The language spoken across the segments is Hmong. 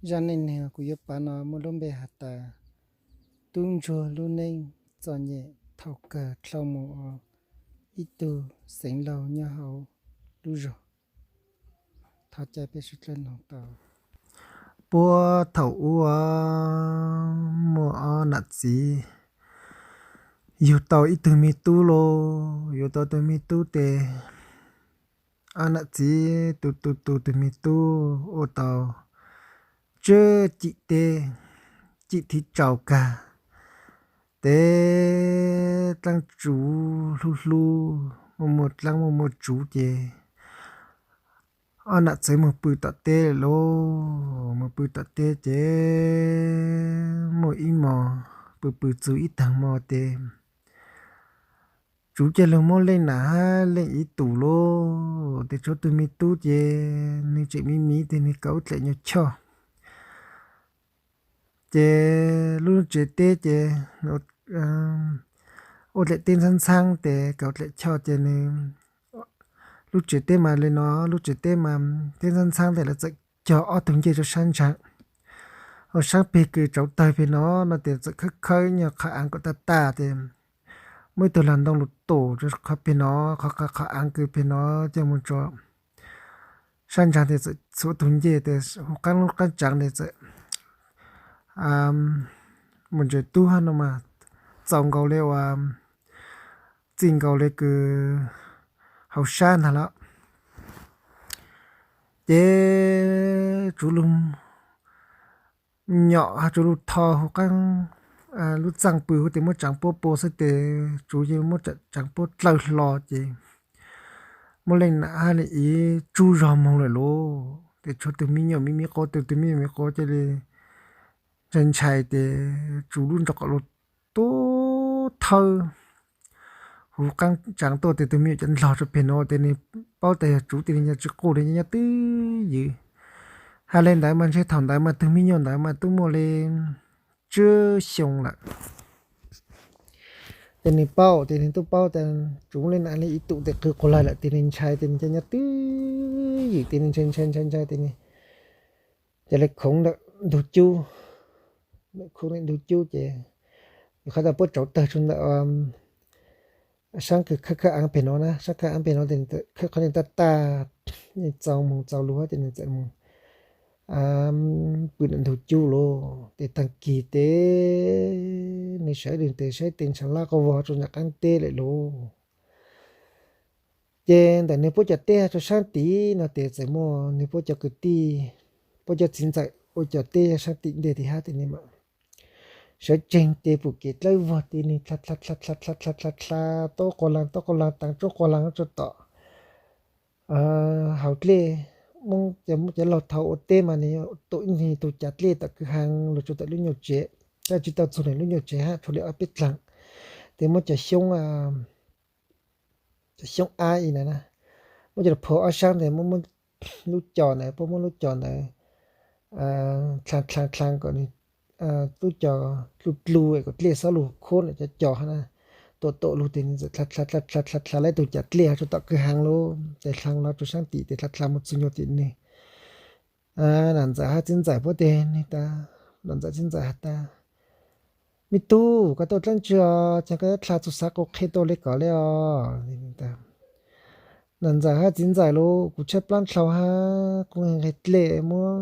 Zaj neej neeg kuv yuav pab no muaj lub npe has tas tub ntsuag lub neej txom nyem thaum kawg dhau mus ua ib tug xeev laug nyob hauv lub zos. Thov caw peb sawv daws mloog tau. Puag thaum ub muaj ob nam txiv yug tau ib tug me tub lauj. Yug tau tus me tub ces ob nam txiv tu tu tu tus me tub ua tau tsawg cim teb, cim thiv tsaus kag, tes dlaab tsuv hlub hlub, muaj muaj dlaab muaj muaj tsuv ces ob nam txiv mus pw tom teb lawm lauj. Mus pw tom teb ces muaj ib hmos pw pw txug ib taag hmo tes tsuv ca lug muab leej nam hab leej ib tug lauj. Tes tshuav tug me tub ces nwg tseem miv miv tes nwg kawm dlaim nyuag choj. Ces lub tsev teb ces ua dlaim teb ntxhaab ntxhaab tes kawm dlaim choj ces nwg lub tsev teb mas le no, lub tsev teb mas teb ntxhaab ntxhaab tes lawv txawm cog ob tug ncej rua sab ntsag, ua saab peg kws tsauv tawg peg no, no tes txawm khawb khawb nyuag qhov aav kom tag tag tes muaj ib tug lag ntoo lug tum rua qhov peg no, qhov qhov aav kws peg no coj mus rua sab ntsag tes txawm txhuam tug ncej tes hu qaab lub qaab tsaav tes txawm mus ntses tub hab no mas txaus nkaus le uas txij nkaus le kws hauv sab ntag lawm. Ces tsuv lug nyom hab tsuv lug tho hu qaab lub txaaj pw huv tes muab tsaav puab pua xwb tes tsuv yeej muab tsaav puab dlawb hlo ces muaj leej nam hab leej ib tsug zog moog lawm lauj. Tes tshuav tug me nyuam me me quav, tes tug me nyuam me quav ca le ntshai ntshai tes tsuv lub nrog qom lug tub thawb huv qaab tsaav tuaj tes tug me nyuam ca nlog rua peg no tes nwg paub tas yog tsuv tes nwg nyob tsi quaj le nyob twj ywm. Has le ntawd mas ntshe thaum ntawd mas tug me nyuam ntawd mas tub muaj le tswb xyoo lawm. Tes nwg paub tes nwg tub paub tas tsuv muaj leej nam le ib tug tes qw quas lawg lawm tes nwg ntshai tes nwg ca nyob twj ywm tes nwg ntshai ntshai ntshai ntshai tes nwg ca le khoov ntawm ntug cub, khoov ntawm ntug cub ces qhov tas puab tsauv tawg rua ntawm saab kws khawb khawb aav peg no na, saab khawb aav peg no tes khawb qhov ntawd tag tag, txaus moog txaus lug tes nwg txawm moog pw ntawm ntug cub lauj. Tes taag kis tes nwg sawv dlawg tes saib tes ntshav lab quas vog rua nram qaab teb lawm lauj. Ces ntawm nwg puab cov teb rua saab tim no tes txawm muaj nwg puab cov kwv tij, puab cov txiv ntxawm ua cov teb saab tim ntej tes hab tes nwg mam sawv tsees ces pum kev dlawb vog tes nwg dlha dlha dlha dlha dlha dlha dlha dlha tub quas laag tub quas laag taag tub quas laag rua tom hauv dlej. Muab cov laug thaud ua teb mas nwg tua ib tug cav dlej tom kwj haav lug rua tom lub nyuag tsev, tab tsi tau txug nwg lub nyuag tsev hab, tshuav le ob peb dlaag. Tes muab cov xyoob, cov xyoob ab ib na, muab coj lug phua ob saab tes muab lub co ntawd, puab muab lub co ntawd dlha dlha dlha kom nwg lub co dlu dlu kom dlej xob lug khuab ntawm cov co hab na. Tua tua lug tes nwg txawm dlha dlha dlha dlha dlha dlha le tug cav dlej rua tom kwj haav lauj. Tes dlha los rua saab tim tes dlha dlha moog txug nyuag tim nwg nam ntxawm hab txiv ntxawm puab tes nwg tas, nam ntxawm txiv ntxawm has tas, me tub, koj tuaj dlaab tsi os, caag koj dlha txug xav quas qhia tuaj le kom le os. Nam ntxawm hab txiv ntxawm lauj, kuv tshaib plaab dlhau hab kuv nqhis dlej muab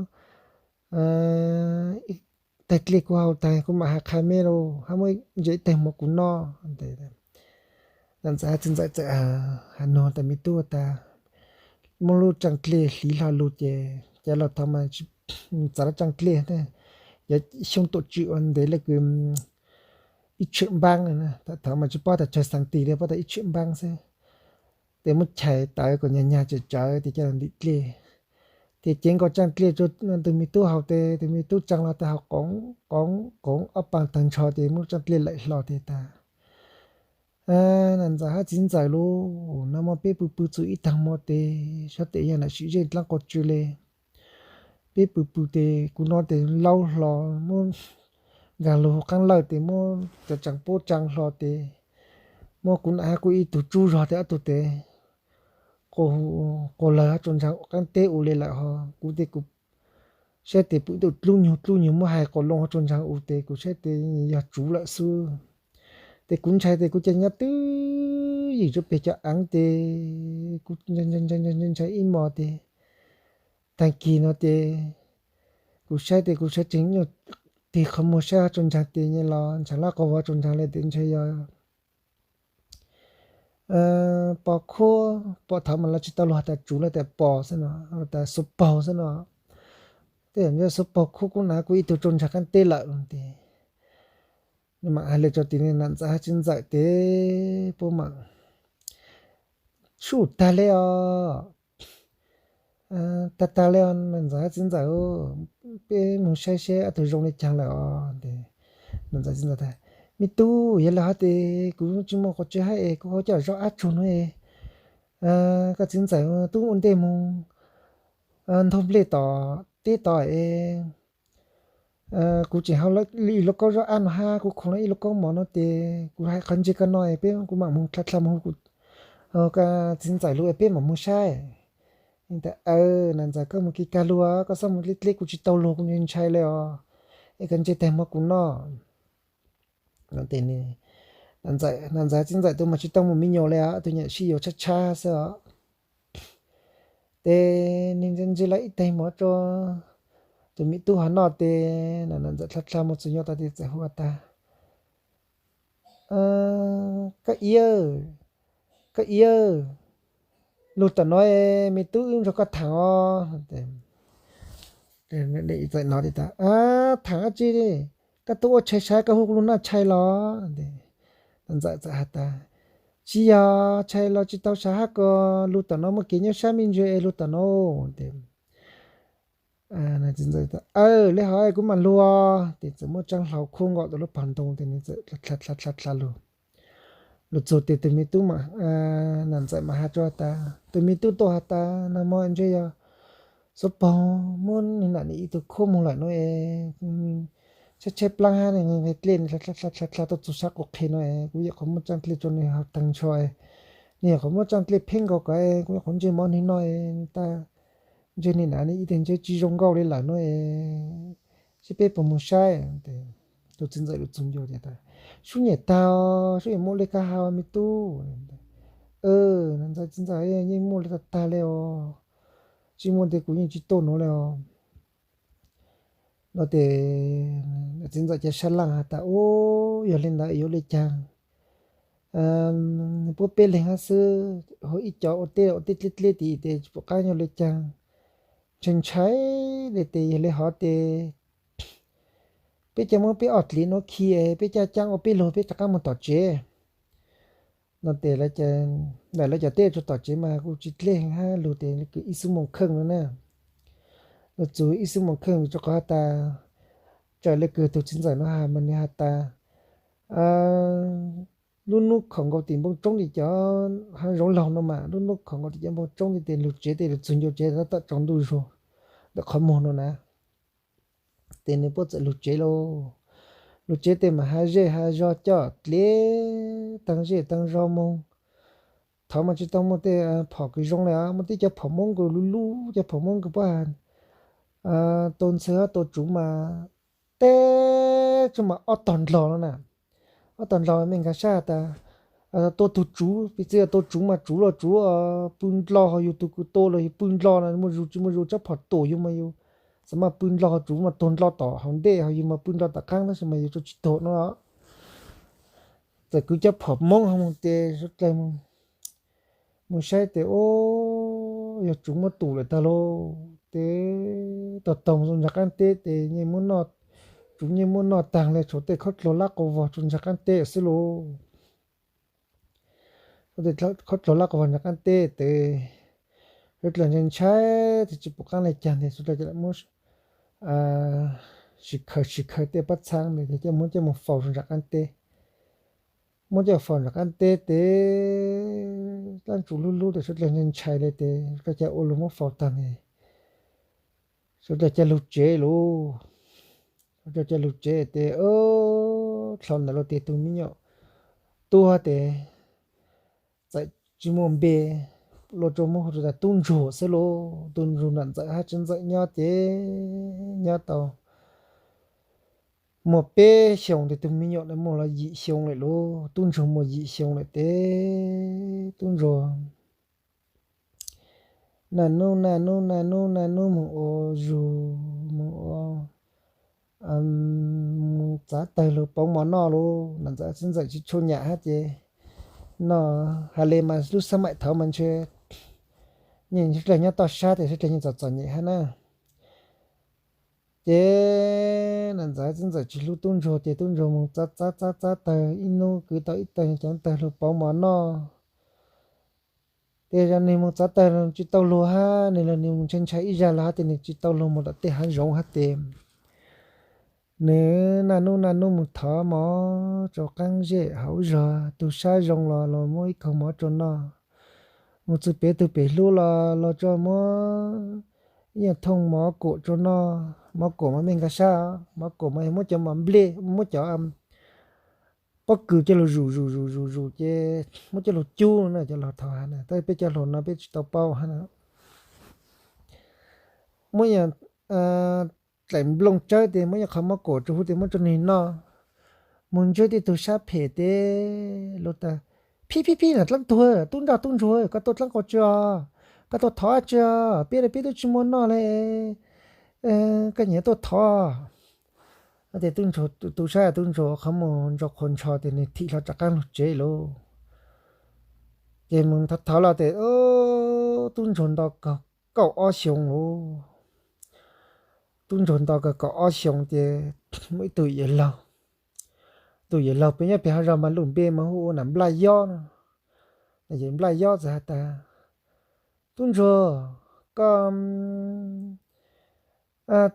taig dlej kuv haus taag kuv mam has qha mej lauj, hab muab ntse ib teg muab kuv noj. Nam ntxawm hab txiv ntxawm txawm has nug tas me tub tas, muab lub tsaaj dlej hliv hlo lug ces cov laug thaud mas txav lub tsaaj dlej, cov xyoob tuam tswm ua ntev le kws ib tshwm npaab, thaum mas tsi paub tas tsawg xees tis le, paub tas ib tshwm npaab xwb. Tes muab chais tawv kom nyag nyag tsawv tsawv tes coj lug ntim dlej. Tes cev nkaus tsaaj dlej rua tug me tub haus tes tug me tub tsaa los tas haus qoov qoov ob paag taag nrho tes muab tsaaj dlej laim hlo tes tas, nam ntxawm hab txiv ntxawm lauj, nag hmo peb pw pw txug ib taag hmo tes sab tes yog nam sim zeej dlaab quas tsw le. Peb pw pw tes kuv noj tes laub hlo, muab nkaag lug qaab lawj tes muab cov tsaam puab tsaa hlo tes muab kuv nam hab kuv ib tug tsub zog tes ob tug tes quas lawg hab tsuas ntsaag qaab teb ua le lawm ho kuv tes kuv saib tes pum ib tug dlub nyug dlub nyug muab hais quas loo hauv tsaug ntsaag u tes kuv saib tes yog tsuv lawm xwb. Tes kuv ntshai tes kuv ca nyob twj ywm rua peg cov aav tes kuv ntshai ib mos tes taag kis no tes kuv saib tes kuv sawv tsees nyuj tig qhov muag saib hauv tsaug ntsaag tes nyaj los ntshav lab quas vog tsaug ntsaag le tes ntshai yog pos khuab pos thaum mas lawv tsis tau lug has tas tsuv lawv tas pos xwb no, tas xuv paug xwb no. Tej zaum xuv paug khuab kuv nav kuv ib tug tsaug ntsaag qaab teb lawm tes mam hais le rua tes nam ntxawm hab txiv ntxawm tes puab mam sub tag le os. Tag tag le os nam ntxawm hab txiv ntxawm, peb moog saib seb ob tug zoo le caag lawm os. Nam ntxawm txiv ntxawm tas, me tub, yog le hov tes kuv tsis muaj quas tsev hab es kuv ho coj zov ab tsuag nuav es koj txiv ntxawm tub ua ntej moog ntaug nplej tom teb tod es kuv tseem hau ib lub kaub zov ab no hab kuv khoov lug ib lub kaub mov no tes kuv hais qhov ntsej koj no es peb kuv mam moog dlha dlha moog hu koj txiv ntxawm lug es peb mam moog saib. Nam ntxawm, koj moog kis kag lug, koj xob moog dleb dleb kuv tsis tau lug kuv ntshai ntshai le os, es koj ntsej taag muab kuv noj. Nam ntxawm txiv ntxawm tus mas tsis tau mus me nyuam le os, tus nyam sib yuav tshab tshab xwb os. Tes nwg ntse ntse lawm ib teg mov rua tus me tub hov noj tes nam ntxawm dlha dlha moog txug nyob tod tes txawm hu has tas, koj iab, koj iab, lug tom no me tub wb nrug koj thaam os. Txawm no tas, thaam dab tsi? Koj tuaj ua tshais saib koj hu kuv lug noj tshais los? Nam ntxawm txawm has tas, tsis yog, tshais los tsis tau saib hab ko, lug tom no muaj kev nyuaj sab me ntsis es lug tom no. Aw, le hov kuv mam lug. Tes txawm muab tsaab hlau khuab nkaus tau lub pog ntoo tes nws txawm dlha dlha dlha lug. Lug txug tes tus me tub, nam ntxawm mas has rua tas, tus me tub tuaj has tas, nag mo ntshe yog xuv paug muab nwg nam nwg ib tug khuab moog lawm no es, tshaib tshaib plaab hab nqe dlej dlha dlha tuaj txug sab quas qhe no es kuv nyuam qhuav muab tsaab dlej rua nwg haus taag nrho, nwg nyuam qhuav muab tsaab dlej pheeb nkaus ko, kuv nyuam qhuav ntsej mov nwg noj, ntshe nwg nam nwg ib tug ntshe tsis zoo nkauj li lawm no es, seb peb puas moog saib. Tus txiv ntxawm lug txug ncua tas, sub nyam tag, sub nyam muaj le koj has me tub. Nam ntxawm txiv ntxawm, yeej muaj le tag tag le os, tsis muaj tes kuv yeej tsis tuaj nuav le os. No tes txiv ntxawm ca sab laj has tas, ub, yog le ntawd yuav le caag? Puab peb leeg hab xwb, ib co ua teb ua teb dleb dleb tid tes tsis pum qaab yuav le caag. Ntshai ntshai le tes yog le hov tes peb ca muab peb ob dliev nuav khi, peb ca caab ua peb lug peb rov qaab moog tom tsev. No tes lawv cov teb rua tom tsev mas kuj tsis dleb hab lug tes le kws ib xub moos kheej no na. Lug txug ib xub moos kheej vim rua qhov has tas, txawm le kws tug txiv ntxawm no has mas nwg has tas, lub nub khaum nkaus tim npoo tsoob tim cov hab zoov laug no mas, lub nub khaum nkaus tim cov npoo tsoob tes lug tsev tes lug txug ncua tsev tab tom tsaus ntuj zug ntawm qhov muag no na. Tes nwg puab txawm lug tsev lauj. Lug tsev tes mas has zej has zog coj dleb taag zej taag zog moog. Thaud mas tsis tau muaj tej phom kws zoo le, muaj teb cov phom Moob kws lub lub cov phom Moob kws puab has tua ntxhw hab tua tsuv mas teb tsuj mas ob tog ndlog no na. Ob tog ndlog me nkag sab has tas tua tug tsuv, piv txwv yog tua tsuv mas tsuv los tsuv pw ndlog, ho yug tug kws tua los yug pw ndlog no, muaj zug tsis muaj zug tsob phom tuam yug mas yug xam maj pw ndlog, ho tsuv mas tuag ndlog tom hauv ntej, ho yug mas pw ndlog tom qaab tab sis mas yug tsuj tsis tuag no. Txawm kwv cov phom Moob ho moog tes suav dlawg moog saib tes, ub, yog tsuv muab tum lawm tag lauj. Tes taug taug txug ntsaag qaab teb tes yeej muab noj, tsuv yeej muab noj taag le, tshuav tej khaub dluag lab quas vog tsuv ntsaag qaab teb xwb lauj. Khaub dluag lab quas vog ntsaag qaab teb tes suav dlawg ntshai ntshai tes tsis pum qaab le caag tes suav dlawg muab sim khaws sim khaws tej pob txhaa tes coj muab coj moog faus ntsaag qaab teb. Muab coj faus ntsaag qaab teb tes dlaab tsuv lub lub tes suav dlawg ntshai ntshai le tes suav dlawg ca ua lug muab faus taag tes suav dlawg ca lug tsev lauj. Suav dlawg ca lug tsev tes dlhau ntawd lawm tes tug me nyuam tub tes txawm tsis muaj npe, lawv tsuas muab hu tas tub ntsuag xwb lauj. Tub ntsuag nam ntxawm hab txiv ntxawm nyob ces nyob tau muaj peb xyoos tes tus me nyuam ntawd muaj los yim xyoo lawm lauj. Tub ntsuag muaj yim xyoo lawm tes tub ntsuag naj nub naj nub naj nub naj nub mus ua zug mus ua, mus txav tawg luag pauv mov noj lauj. Nam ntxawm txiv ntxawm tsis tshua nyam hab ces no has le mas lub xab maim thaud mas ntshe nws sawv dlawg nyob toj sab tes sawv dlawg nyob txom txom nyem hab na. Ces nam ntxawm txiv ntxawm tsis hlub tub ntsuag ces tub ntsuag mus txav txav txav txav tawg ib hnub kwv tau ib tawg cov tawg luag pauv mov noj. Ces yog nws mus txav tawg tsis tau luag hab nws los nws mus ntshai ntshai ib zag los hab tes nws tsis tau luag mus tom tej hav zoov hab tes nws naj nub naj nub mus thov mov rau qaab zej hauv zog, tug sab zoo los los muab ib kaug mov rau noj, mus txug pem tug pem hlub los los tso muab ib nyuag thooj mov kuam rau noj. Mov kuam mas mej nkag sab, mov kuam mas yog muab cov mov nplej, muab cov pob kws coj lug zus zus zus zus zus ces muab coj lug cub na, cov laug thaud hab na. Tab peb cov hluas no peb tsis tau paub hab na. Muab dlaim nplooj tsawb tes muab ib qho mov kuam rau huv tes muab rau nwg noj. Mus ntsib tej tug sab phem tes lug tas, phib phib phib, nam dlaab tuag, tub ntsoj tub ntsuag, koj tuaj dlaab quas tsi os? Koj tuaj thov dlaab tsi os? Peb le peb tub tsis muaj noj le, koj nyiam tuaj thov. Tes tub ntsuag, tub sab tub ntsuag qhov muag ntso qhuav ntsho tes nwg thim hlo rov qaab lug tsev lauj. Ces mus thov thov los tes tub ntsuag nto kawg kaum ob xyoo lauj. Tub ntsuag nto kawg kaum ob xyoo ces muaj ib tug yawm laug, tug yawm laug peb nyob pem hauv zog mas lub npe mas hu ua nam Nplaj Yob no. Nam Nplaj Yob txawm has tas, tub ntsuag, koj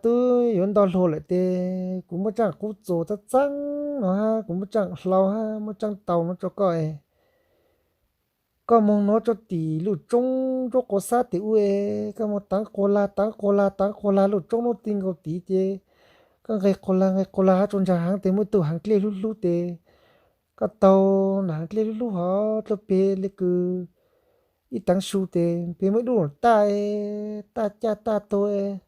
tub yuav nto hluas lawm tes kuv muab tsaaj qub txuas txaab txaab no hab kuv muab tsaaj hlau hab muab tsaaj tau no rau koj es koj moog nuav rua tim lub roob rua quas xab tim ub es koj moog taav quas lag taav quas lag taav quas lag lub roob nuav ti nkaus tid ces koj nqeg quas lag nqeg quas lag hab rua ntsa haav tes muaj ib tug haav dlej hlub hlub tes koj taug nam haav dlej hlub hlub hov dlua peg le kws ib taav su tes peg muaj ib lub luam taj, taj caj taj tuag,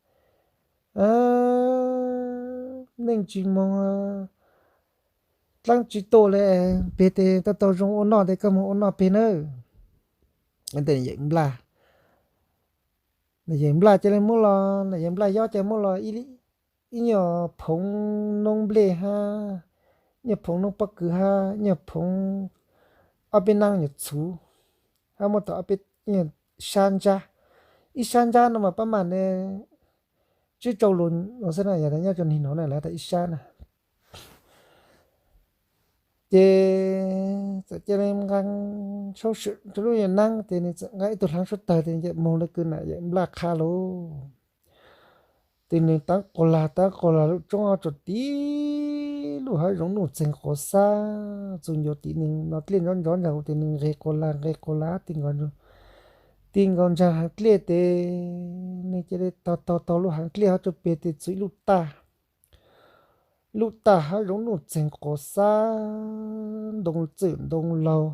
neej tsis moog dlaab tsi tuaj le, peg tes tau tau zoo ua noj tes koj moog ua noj peg nawb. Tes yawm Nplaj, yawm Nplaj ca le muab los, yawm Nplaj Yob ca muab los ib nyuag phoov noob nplej hab, nyuag phoov noob pob kws hab nyuag phoov ob peb naab nyuag txhuv hab muab tau ob peb sab ntsab. Ib sab ntsab no mas pab mam ne tsib rau lus xwb na, yog nyob rua nwg nuav na lawv tas ib sab na. Ces txawm ca le nqaa saub swm rua lub nyuag naab tes nwg txawm nqa ib tug hlaav suab tawg tes moog le kws nam yawm Nplaj qha lauj. Tes nwg taav quas lag taav quas lag lub roob rua tid lub haav zoov nuj txeeg quas xab, txug ncuav tim nwg no dlej ntsov ntsov ntsag tes nwg nqeg quas lag nqeg quas lag ti nkaus, ti nkaus ntsa haav dlej tes nwg ca le taug taug taug lub haav dlej hov rua peg tes txug ib lub taj. Lub taj haav zoov nuj txeeg quas xab, ntoo txwm ntoo laug,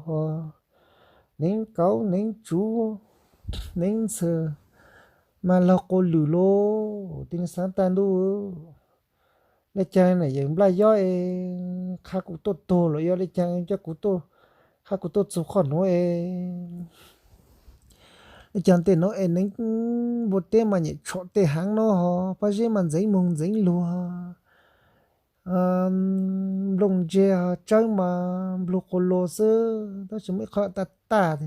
neev kauv neev tsuv, neev ntxhw mas laug quas lwm lauj. Tes nwg xaav tas ntuj, le caag nam yawm Nplaj Yob es qha kuv tuaj tuag los yog le caag coj kuv tuaj, qha kuv tuaj txug qhov nuav es le caag tej nuav es neev npua teb mas nyam tshom tej haav nuav hov, pob zeb mas ntxeev moog ntxeev luag, nplooj ntse tsawb mas nplug quas luas xwb, tab sis muaj ib qho taj taj.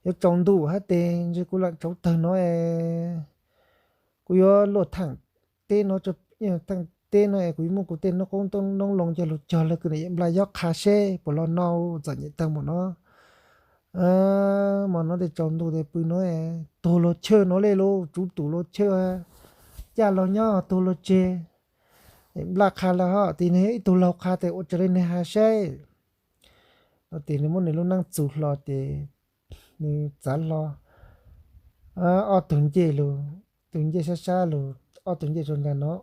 Yuav tsaus ntuj hab tes ntshe kuv lam tsauv tawg nuav es kuv yuav luaj thaaj teb nuav, thaaj teb nuav es kuv yuav muab kuv tej noob qoob noob loo coj lug cog le kws nam yawm Nplaj Yob qha seb puas los no, txom nyem tag npaum no. Mas nuav tes tsaus ntuj tes pw nuav, tuag luag chawj nuav le lauj, tsuv tum luag chawj, caj laug nyob tuag luag tseg. Nplaj qha le hov tes nwg ib tug laug qha tes ua raws le nwg has saib. Tes nwg muab nwg lub naab txug hlo tes nwg txav hlo ob tug ncej lug, tug ncej sab sab lug, ob tug ncej rua ntsa nuav,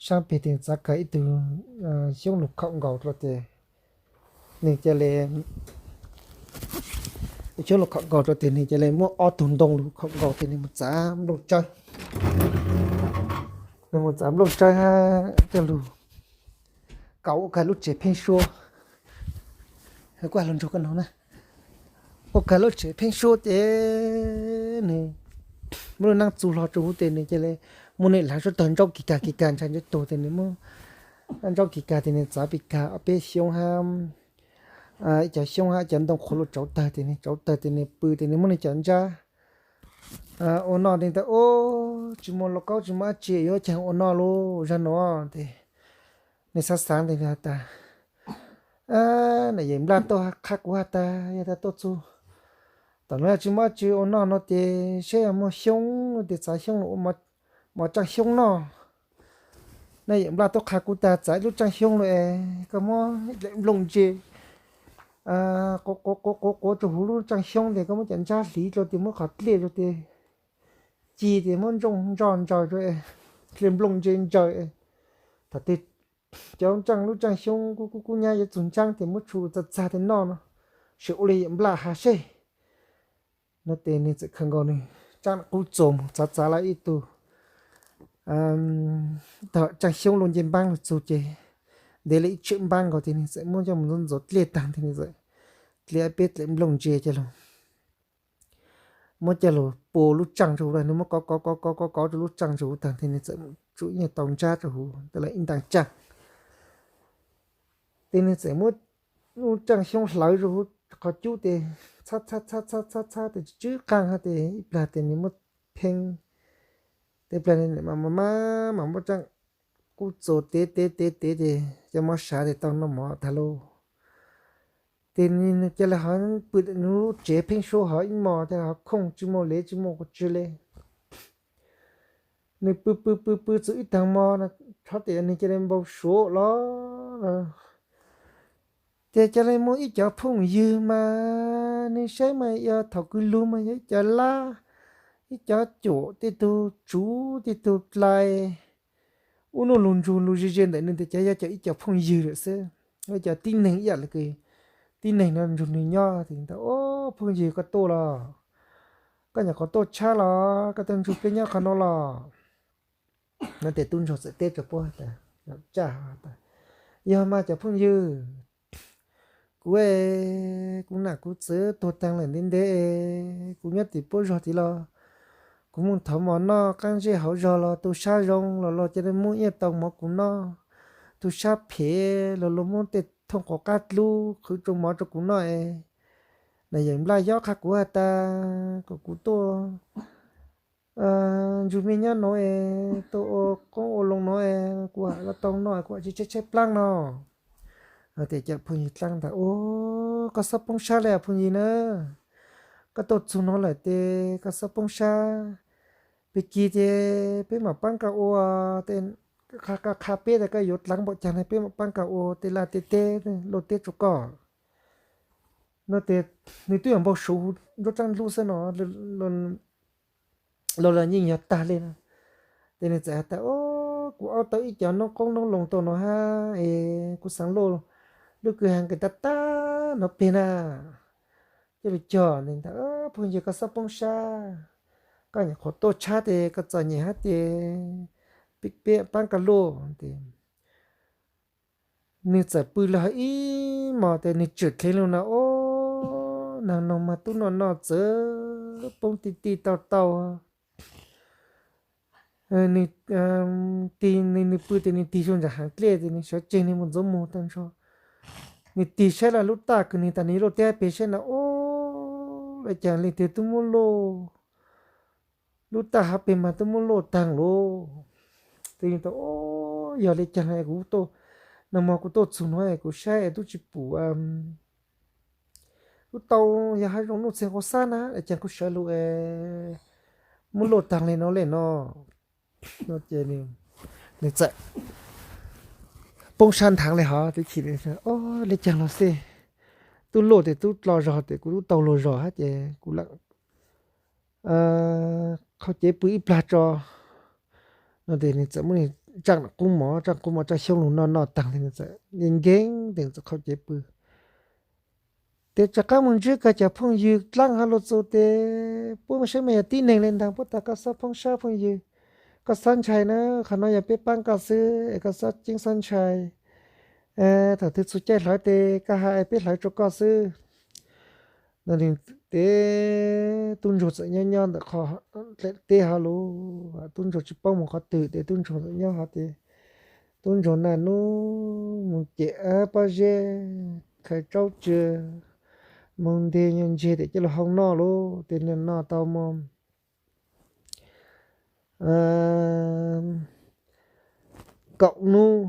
saab peg tes txav kag ib tug xyoob lug khaum nkaus rua tes nwg ca le, xyoob lug khaum nkaus rua tes nwg ca le muab ob tug ntoo lug khaum nkaus tes nwg mus txav nplooj tsawb. Mus txav nplooj tsawb hab coj lug kaum ua kag lub tsev pheeb suab. Kuv has lug nrug koj noog na, ua kag lub tsev pheeb suab ces nwg muab lub neej txug hlo rua huv tes nwg ca le muab nwg laav suab tawg ntsauj kis kag kis kag ntsha ntsawv tug tes nwg muab ntsauj kis kag tes nwg txav pis kag ob peb xyoob hab ib cov xyoob hab ib cov ntoo qhuav lug tsauv tawg tes nwg tsauv tawg tes nwg pw tes nwg muab nwg cov ntsab ua noj tes ntawd ua tsis muaj lauj kaub tsis muaj dab tsi yuav caag ua noj lauj zag nuav tes nwg xaav xaav tes nwg has tas, na yawm nplaj tuaj qha kuv has tas yog tas tuaj txug tom nuav tsis muaj dab tsi ua noj no tes saib yog muaj xyoob tes txav xyoob los ua mov tsaaj xyoob noj. Na yawm nplaj tuaj qha kuv tas txav ib lub tsaaj xyoob lug es koj muab dlaim nplooj ntse quav quav quav rua huv lub tsaaj xyoob tes koj muab cov ntsab hliv rua tes muab qhov dlej rua tes ci tes muab ntsooj ntso ntsaws rua dlej nplooj ntse ntsaws. Thaum twg cov tsaaj lub tsaaj xyoob kub kub kub nyab yuav txug ntsaab tes muab tshu txag txag tes noj no, sim ua le yawm nplaj has seb. No tes nwg txawm khaws nkaus nwg tsaaj qub txuas mus txav txav lawm ib tug tsaaj xyoob luj ncej npaab lug txug ces ntev le ib tsheej npaab nkaus tes nwg txawm muab coj mus ntxuav ntxuav dlej taag tes nwg txawm dlej peb dlaim nplooj ntse coj lug muab coj lug pua lub tsaaj rua huv lawm nwg muab kov kov kov kov kov kov rua lub tsaaj rua huv taag tes nwg txawm tsum ib nyuag tau ntsab rua huv tes lawm ib ntaag tsaaj. Tes nwg txawm muab lub tsaaj xyoob hlawv rua huv qhov cub tes txhab txhab txhab txhab txhab tes tsw tsw qaab hab tes ib plag tes nwg muab pheeb tes plag mam mam mam muab tsaaj qub txuas tev tev tev tev tes cov mov sav tes tau noj mov taag lauj. Tes nwg ca le hov pw nwg lub tsev pheeb suab hov ib mos ca le hov khooj tsi muaj lev tsi muaj quas tsi le. Nwg pw pw pw pw txug ib taag mo no, txhob tes nwg ca le npau suav los tes ca le muaj ib cov phooj ywg mas nwg saib mas yog thaum kws lug mas yog ib cov lab, ib cov cuam, tej tug tsuv tej tug dlais, ub nuj lug ntsug lug ze ze ntawm nwg tes cov yog cov ib cov phooj ywg lawm xwb, cov tib neeg ib yam le kws tib neeg no ntsug nwg nyob tes tas, Ob, phooj ywg koj tuaj los, koj nyuam qhuav tuaj tshab los koj tuaj ntsug peb nyob qhov no los? No tes tub ntsuag txawm teb rua puab tas, Yog mas cov phooj ywg, kuv, kuv nam kuv txwv tuag taag lawm ntev ntev, kuv nyob tim puab zog tid los kuv moog thov mov noj, qaab zej hauv zog los tug sab zoo los luag ca le muab ib nyuag tau mov kuv noj, tug sab phem los luag muab tej thooj quav qab dlub qhwv rua mov rua kuv noj es na yawm nplaj yob qha kuv has tas kom kuv tuaj ntsug mej nyob nuav es tuaj ua qoob ua loo nuav es kuv has los tau noj es kuv has tsi tshaib tshaib plaab no. Tes cov phooj ywg dlaab tas, Ub, koj xob poob sab le phooj ywg na, koj tuaj txug nuav lawm tes koj xob poob sab, pig kig tes peb mam paab koj ua, tes qha peb tas koj yuav dlaab npaum caag le peb mam paab koj ua tej laj tej teb luaj teb rua koj. No tes nwg twb yuav npau suav nruab tsaaj dlub xwb no, los los yeej yog tag le no. Tes nwg txawm has tas, Kuv aub tau ib cov noob qoob noob loo tau no hab es kuv xaav luaj lub kwj ha kws tag tag no peg na, coj lug cog. Tes tas, Phooj ywg, koj xob poob sab, koj nyuam qhuav tuaj tshab tes koj txom nyem hab tes peb paab koj luaj. Tes nwg txawm pw le hov ib mos tes nwg tsim dheev lug no, Ob, naag noog mas tub noj noj txawv poob ti ti tau tau. Nwg tig, nwg pw tes nwg tig sug ntawm haav dlej tes nwg sawv tseg nwg mus ntxuav moog tag nrho. Nwg tig saib lub taj kws nwg tas nwg luaj teb peg saib no, Ob, le caag leej twg tub muab luaj, lub taj haav peg mas tub muab luaj taag lauj. Tes nwg tas, Ob, yog le caag kuv tuaj, nag hmo kuv tuaj txug nuav kuv saib es tub tsi pum, tub tau yog hab zoo nuj txeeg quas xab na, le caag kuv sawv lug muab luaj taag le no le no. Ces nwg txawm poob sab nthav le hov, Ob, le caag los xij, tub luaj tes tub dlo zog tes kuv tub tau luag zog hab ces kuv lam qhau cev pw ib plag tso. No tes nwg txawm muab nwg tsaaj qub mov, tsaaj qub mov tsaaj xyoob lug noj noj taag le nwg txawm nkeeb tes nwg txawm qhau cev pw. Tes rov qaab moog ntsib kag cov phooj ywg dlaab hov lug txug tes puab saib mas yog tib neeg le ntaag, puab tas, Koj xob poob sab phooj ywg, koj xob ntshai na, qhov no yog peb paab koj xwb es koj xob ceeb xob ntshai. Thaum twg txug caij hlawv tes koj has es peb hlawv rua koj xwb. No tes tub ntsuag txawm nyob nyob ntawm qhov dlaim teb hov lauj, tub ntsuag tsis paub moog qhov twg tes tub ntsuag txawm nyob hov tes tub ntsuag naj nub moog cem pob zeb, khaws tsaub tsw, moog nteg nyuag ntseg tes coj lug hau noj lauj. Tes nwg noj tau moog kaum nub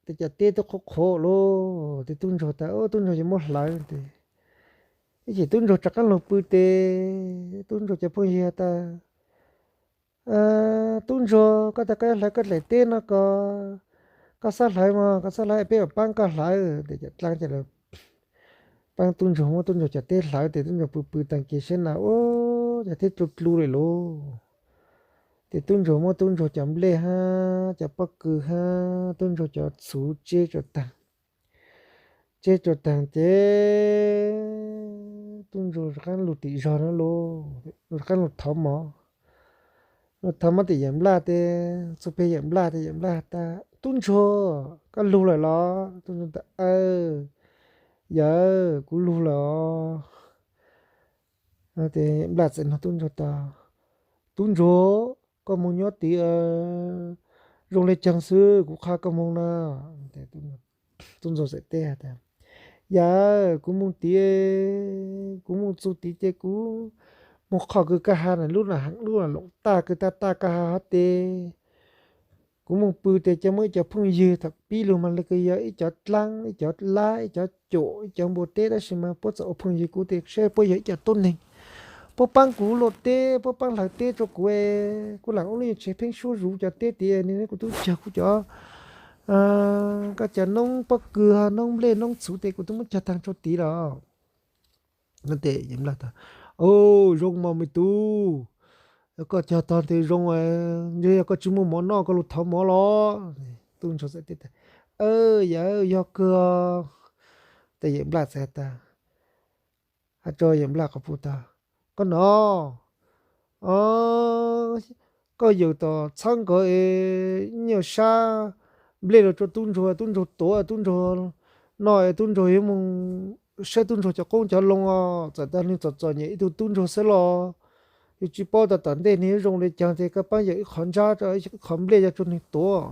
tes cov teb tub qhuav qhuav lauj. Tes tub ntsuag tas, tub ntsuag yuav muab hlawv tes, ib chim tub ntsuag rov qaab lug pw tes tub ntsuag cov phooj ywg tas, tub ntsuag, koj tas koj yuav hlawv koj dlaim teb no ko, koj xob hlawv mog, koj xob hlawv peb mam paab koj hlawv. Tes cov dlaab ca le paab tub ntsuag muab tub ntsuag cov teb hlawv tes tub ntsuag pw pw taag kis sab na ua cas teb dlu dlu le lauj. Tes tub ntsuag muab tub ntsuag cov nplej hab cov pob kws hab tub ntsuag cov txhuv tseb rua taag, tseb rua taag ces tub ntsuag rov qaab lug tim zog na lauj, rov qaab lug thov mov. Lug thov mov tim yawm nplaj tes txug peg yawm nplaj tes yawm nplaj tas, tub ntsuag, koj lug lawm los? Tub ntsuag tas, aw, yawm, kuv lug lawm os. Tes yawm nplaj txawm nug tub ntsuag tas, tub ntsuag, koj moog nyob tid zoo le caag xwb kuv qha koj moog na. Tub ntsuag txawm teb tas, yawm, kuv moog tid, kuv moog txug tid ces kuv moog qhov kws koj has na, lub na lub na loom taj kws taj taj koj has hov tes kuv moog pw tes ca muaj ib cov phooj ywg thaum pib lug mas le kws yog ib cov dlaab, ib cov lab, ib cov cuam, ib cov npua teb, tab sis mas puab txawm ua phooj ywg kuv tes saib puab yog ib cov tuab neeg, puab paab kuv luaj teb, puab paab hlawv teb rua kuv. Kuv lam ua lub nyuag tsev pheeb suab zuv cov teb tid, nwg kuv tub cog kuv cov, koj cov noob pob kws, noob nplej noob txhuv tes kuv tub muab cog taag rua tid los. Tes yawm nplaj tas, o, zoo mog me tub, koj cog tog tes zoo, ntshe yog koj tsis muaj mov noj koj lug thov mov los. Tub ntsuag txawm teb tas, yawm, yog kawg. Tes yawm nplaj txawm has tas, has rua yawm nplaj quas puj tas, koj nom, koj yawm tom txhawb nkaus es ib nyuag sab nplej los rua tub ntsuag, tub ntsuag tuav, tub ntsuag noj es tub ntsuag yuav moog saib tub ntsuag cov qoob cov loo os. Txawm tas nwg txom txom nyem ib tug tub ntsuag xwb los, yus tsis paub tas tom ntej nwg yuav zoo le caag tes koj paab yawm ib qhov ntsab, ib qhov nplej coj rua nwg tuav.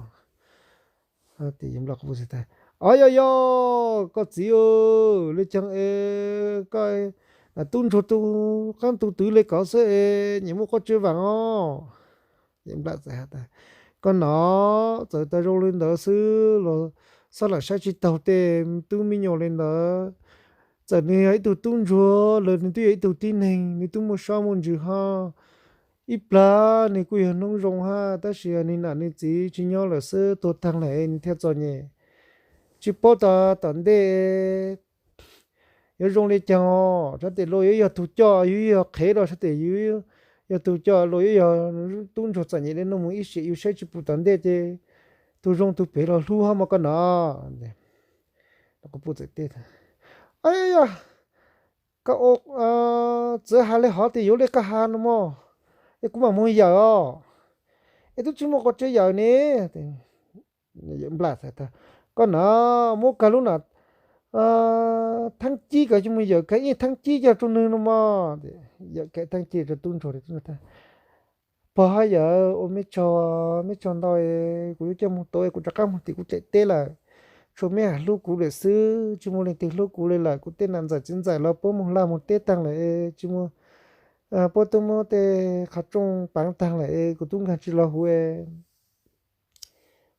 Tes yawm nplaj quas puj tas, o, yog yog, koj txiv, le caag es koj, tub ntsuag tug qaab tug twv le koj xwb es nyiam muaj quaj tsw vaam os. Yawm nplaj txawm has tas, koj nom, txawm tas zoo le ntawd xwb los xob lam saib tsis taug tej tub me nyuam le ntawd. Txawm nwg yog ib tug tub ntsuag los nwg twb yog ib tug tib neeg, nwg twb muaj sab muaj ntsws hab, ib plag nwg kuj yog noob zoo hab, tab sis nwg nam nwg txiv tsis nyob lawm xwb, tuag taag lawm nwg thiaj txom nyem. Tsis paub tas tom ntej yuav zoo le caag os, sab tes luag yuav yog tug coj, yuav yog qhev los sab tes yuav yog tug coj, luag yuav yog tub ntsuag txom nyem le nuav mus ib sim yus saib tsis pum tom ntej ces tug zoo tug phem los hlub hab mog koj nom. Quas puj txawm teb tas, o, yog, koj ua txawv has le hov tes yuav le koj has no mog, es kuv mam moog yawm os, es twb tsis muaj quas tsw yawm ne. Yawm nplaj tas, koj nom, muab kag lub na thaab cib kag coj moog yawm kag ib thaab cib coj rua nwg no mog. Yawm kag thaab cib rua tub ntsuag, pog hab yawm, ua mej tsaug, mej tsaug ntau, kuv yuav coj moog tuav, kuv rov qab moog tim kuv dlaim teb lawm. Tsuas mej has hlub kuv lawm xwb, tsis muaj leej twg hlub kuv le lawm. Kuv tej nam ntxawm txiv ntxawm los puab moog laj moog teb taag lawm, tsis muaj, puab tub muab tej qhov rooj paav taag lawm, kuv tub nkaag tsis los huv.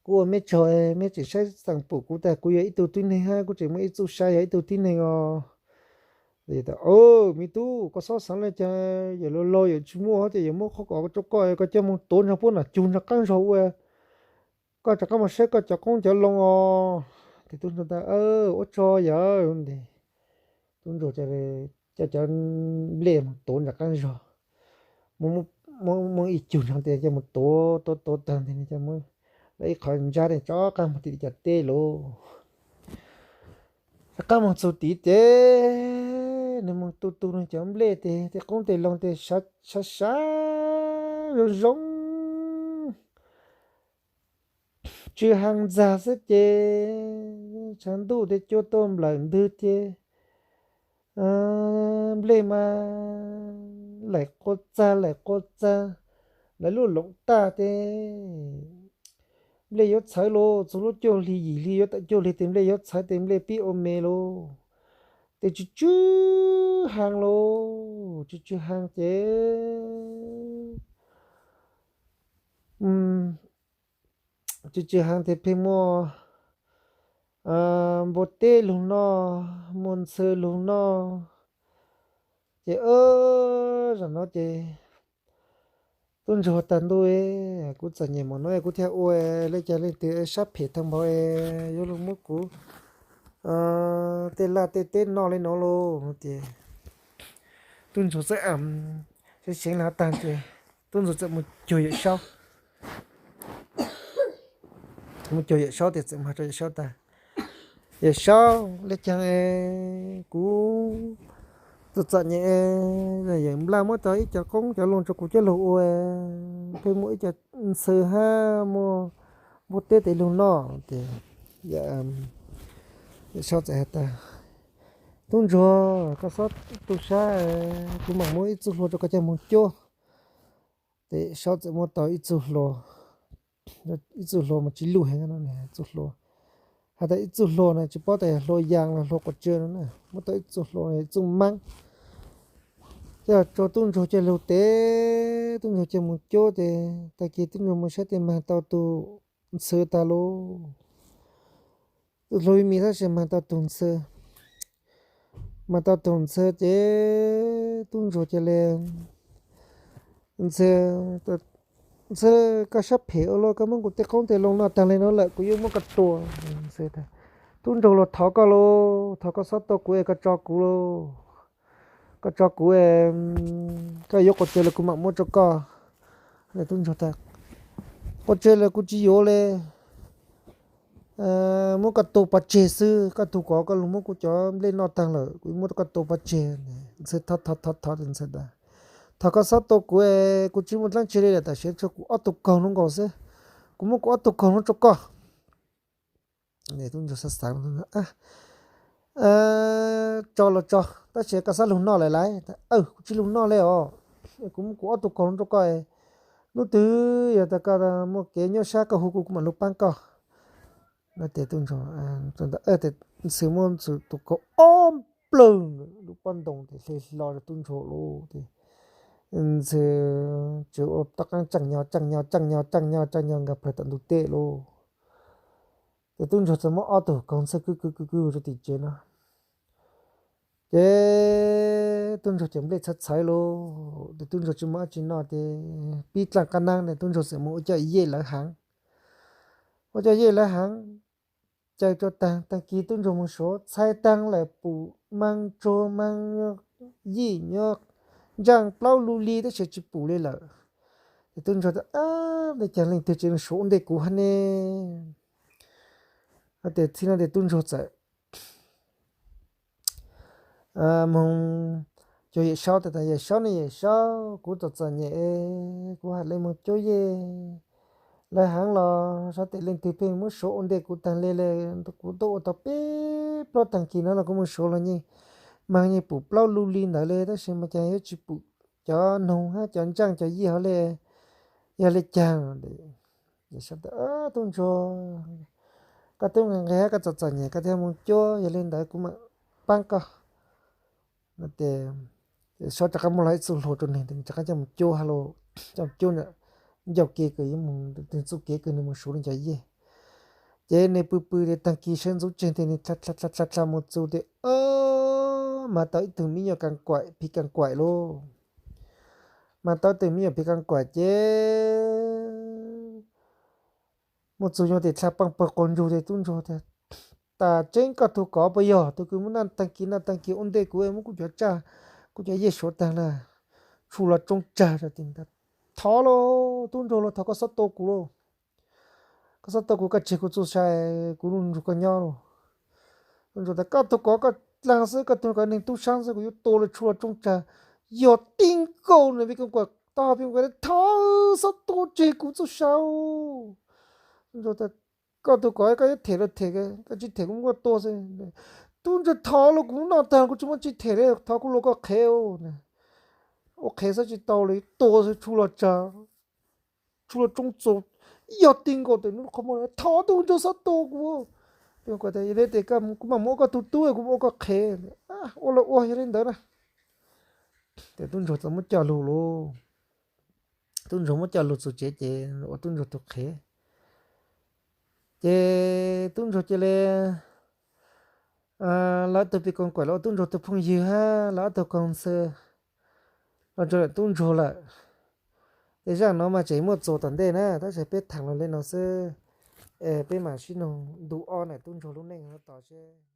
Kuv ua mej tsaug, mej tseem saib xaam pum kuv tas kuv yog ib tug tib neeg hab kuv tseem muaj ib txuj sa yog ib tug tib neeg os. Me tub, koj xob xaav le caag, yawm laus laus yawm tsis muaj hab ces yawm muab qhov kom rua koj, koj coj moog tuav nrog puab nom cug nrog qaab zog ua, koj rov qab moog saib koj cov qoob cov loo os. Tes tub ntsuag tas, ua tsaug yawm. Tub ntsuag coj cov nplej moog tuav nrog qaab zog, muab ib cug nrog tes coj moog tuav tuav tuav taag tes coj muab lawv ib qhov ntsab rov qab moog tim cov teb lawm. Rov qab moog txug tid tes nwg moog tu tu nwg cov nplej tes tej qoob tej loo tes sav sav zoo zoo. tsw hee ntxag xwb ces tshav ntuj thiaj cua tuaj nplawm ntwg ces nplej mas laim qua txag laim qua txag, lawv luj loom tag ces nplej yuav txhawv lauj. Txog lub cuaj hli yim hli yuav tawm cuaj hli ces nplej yuav txhawv ces nplej pib ua me lauj. Ces tsw tsw hee lauj, tsw tsw hee ces tsw tsw hee ces pheej muaj npua teb lug noj, muaj ntxhw lug noj. Ces zaum no ces tub ntsuag tas ntuj, kuv txom nyem mos no kuv thiaj ua li cas leej twg sab phem tag npaum es yuav los muab kuv tej laj tej teb noj li no lauj no ces tub ntsuag txawm seev seev li tag ces tub ntsuag txawm mus cuag Yawm Saub. Mus cuag Yawm Saub ces txawm mus hais rau Yawm Saub tas, Yawm Saub, li cas es kuv txom txom nyem, Yawm Nplaj muab tau ib co qoob cov loo rau kuv coj lug ua, pheej muaj ib co ntxhw hab muaj npua teb tes lug noj. Ces Yawm Saub txawm has tas, Tub ntsuag, koj xob tu sab, kuv mam muab ib txuj hlua rau koj coj mus cuab. Ces Saub txawm muab tau ib txuj hlua, ib txuj hlua mas tsis luj heev, txuj hlua, has tas ib txuj hlua no tsis paub tas yog hlua yas los hlua quas tsw no na, muab tau ib txuj hlua ib txuj maab coj rau tub ntsuag coj lug tes, tub ntsuag coj mus cuab tes tag kis tub ntsuag mus saib tes mag tau tus ntxhw tag lauj. Tus hlua me me tab sis mag tau tus ntxhw, mag tau tus ntxhw ces tub ntsuag cia li, Ntxhw, ntxhw, koj sab phem ua luaj, koj muab kuv tej qoob tej loo noj tag li no lawm, kuv yuav muab koj tua. Tub ntsuag los thov koj lauj, thov koj xob tua kuv es koj tso kuv lauj, koj tso kuv es koj yuav quas tsw los kuv mam muab rau koj. Tub ntsuag tas, Quas tsw los kuv tsis yuav li, muab koj tua pov tseg xwb, koj tug kov koj lug muab kuv cov nplej noj tag lawm, kuv yuav muab koj tua pov tseg. Ntxhw thov thov thov ntxhw tas, Thov koj xob tua kuv es kuv tsis muaj dlaab tsi li lawm, tam sim tshuav kuv ob tug kaug hnub nkaus xwb, kuv muab kuv ob tug kaug hnub rau koj. Tub ntsuag xav xav, Tso los tso, tab sis koj xob lug noj lawm lauj. Kuv tsis lug noj li os, kuv muab kuv ob tug kaug hnub rau koj, hnub twg yog tas koj muaj kev nyuaj sab koj hu kuv, kuv mam lug paab koj. Ntxhw muab ntxhw tus kaug ob nplawg lub pob ntoo ces hle hlo rau tub ntsuag lauj. Ntxhw tseem ua toj qaab tsaaj nyo tsaaj nyo tsaaj nyo tsaaj nyo nkaag plawg tom ntug tej lauj. Ces tub ntsuag txawm muab ob tug kaug ntxhw kwv kwv kwv kwv rau tim tsev no. Ces tub ntsuag cov nplej txhawv txhawv lauj, ces tub ntsuag tsis muaj dab tsi noj ces pib dlaaj qab naab ne tub ntsuag txawm mus ua coj yej lawv haav. Ua coj yej lawv haav, caws rau taag, taag kis tub ntsuag mus suav, txhais taag lawm pum maa tsuag maa yij nyob ntsaaj plaub lu li tab sis tsis pum li lawm. Ces tub ntsuag tas, Ab, ua cas leej twg tseem suav ua ntej kuv hab ne? Ces txij no ces tub ntsuag txawm moog cuag Yawm Saub tas, Yawm Saub ne Yawm Saub, kuv txom txom nyem, kuv has le moog cuab yej lawv haav los xyov tes leej twg pheej muab suav ua ntej kuv taag le le. Kuv tuaj ua tau peb plaub taag kis no los kuv moog suav los yeej, mas yeej pum plaub lu li ntawd le tab sis mas cas yuav tsis pum cov noog hab cov ntsaaj cov yij hov le, yog le caag? Tub ntsuag, koj tub nqe nqe hab koj txom txom nyem koj thiaj moog cuab, yog le ntawd kuv mam paab koj. Saub rov qab muab lug ib txuj hlua rau nwg, rov qab coj moog cuab hab lauj, coj moog cuab ncauj ke kws yuav moog txuj kev kws nwg moog suav le cov yej. Ces nwg pw pw tes taag kis sawv ntxuv tseg tes nwg dlha dlha dlha mus txug tes mas tau ib tug me nyuam kaas kuaim, phim kaas kuaim lauj. Mas tau ib tug me nyuam phim kaas kuaim ces mus txug nyuag tim dlha paaj pawg quas ntsug tes tub ntsuag tas, Tas tseeb koj tug kov puas yog tug kws muab naj taag kis naj taag kis ua ntej kuv, muab kuv cov tsaaj, kuv cov yej suav taag na, tshu los tsoob tsag. Thov lauj, tub ntsuag lauj, thov koj xob tua kuv lauj. Koj xob tua kuv, koj tseg kuv txuj sa, kuv lub ntsug koj nyob lauj. Tub ntsuag tas, Koj tug kov koj dlaag xwb, koj tug kov neeg tub saab xwb, kuv yuav tua los tshu los tsoob tsag. Yog tib nkaus nwg phim kaas kuaim, tau phim kaas kuaim, Thov xob tua tseg kuv txuj sa. Tub ntsuag tas, Koj tus kom koj yuav them los them, koj tsis them kuv muab koj tua xwb. Tub ntsuag, thov los kuv noj tag kuv tsis muaj tsis them li, thov kuv los koj qhev. Ua qhev xwb tsis tau li, tua xwb tshuj los tsag, tshuj los tsoob txaus, yog ti nkaus tes nub qhov muag, thov tub ntsuag txhob tua kuv. Tus kom tias, yog li tes kuv mam muab koj tus tub, kuv muab koj qhev. Ua los ua, yog li ntawd na. Ces tub ntsuag txawm muab coj lug lauj. Tub ntsuag muab coj lug txug tsev ces ua tub ntsuag tus qhev. Ces tub ntsuag cia li, lawv tug pis koom kuam los ua tub ntsuag tus phooj ywg hab lawv ob tug koom ntxhw los ntsuag lawm tub ntsuag lawm. Tej zaj no mas tseem muaj txuas tom ntej na, tab sis peb thaam los li no xwb. Peb mam sib noog ntu ob ntawm tub ntsuag lub neej no tos seb